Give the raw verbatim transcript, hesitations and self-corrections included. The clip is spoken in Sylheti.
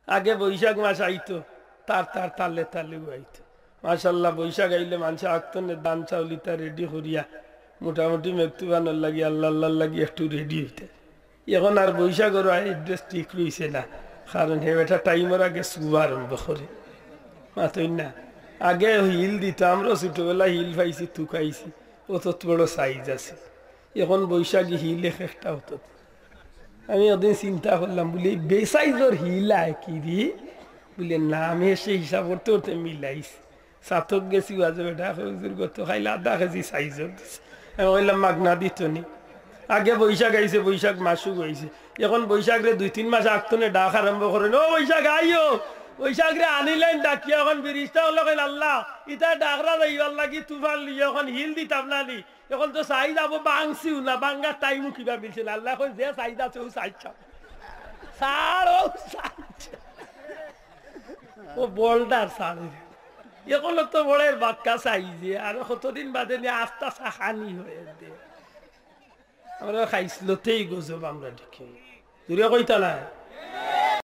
আগে বৈশাখ মাস আইতো, তার তার তালে তালে আইতো। মাশাআল্লাহ, বৈশাখ আইলে মানষে আগতনে ধান চাউল ইতা রেডি করিয়া মোটামুটি মেঘ তুফানর লাগি, আল্লাহ আল্লাহর লাগি একটু রেডি অইতা। এখন আর বৈশাখর অ্যাড্রেস ঠিক রইছে না, কারণ হে বেটা টাইমর আগে শুভ আরম্ভ করে। মাতইন না, আগে হিল দিতা, আমরা ছোটবেলা হিল পাইছি, তুকাইছি, অত বড় সাইজ আছে। এখন বৈশাখী হিল এক একটা অত। আমি ওদিন চিন্তা করলাম, বলি, "বে সাইজর হিল আয় কি রে?" বলে, "না, আমি সে হিসাব করতে করতে মিলাইছি।" সাতক গেছি, বাজে বেটা, হুজুর গত খাইলে আধা কেজি সাইজর দিছে। আমি কইলাম, "মাগনা দিত নি।" আগে বৈশাখ আইছে, বৈশাখ মাসও আইছে। এখন বৈশাখ রে দুই তিন মাস আগতনে ডাক আরম্ভ করেন, "ও বৈশাখ আইও।" বৈশাখ রে আনিলেন ডাকিয়া, এখন ফিরিস্তা অকলে কইন, "আল্লাহ, ইতা ডাকরা যাইবার লাগি তুফান লিয়ে এখন হিল দিতাম না নি?" এখন তো সাইজ আবো বাংসিও না, বাঙ্গার টাইমও কিবা মিলছে না। আল্লাহ কইন, "যে সাইজ আছে, ও সাইজ চাও।" ছাড়, ও সাইজ। ও বোল্ডার ছাড়। এখন তো বড়ের বাক্কা সাইজে, আর কতদিন বাদে নিয়ে আস্তা সাহানি হয়ে দে। আমরা খাইছলতেই গজব আমরা দেখি। দূরে কইতা না।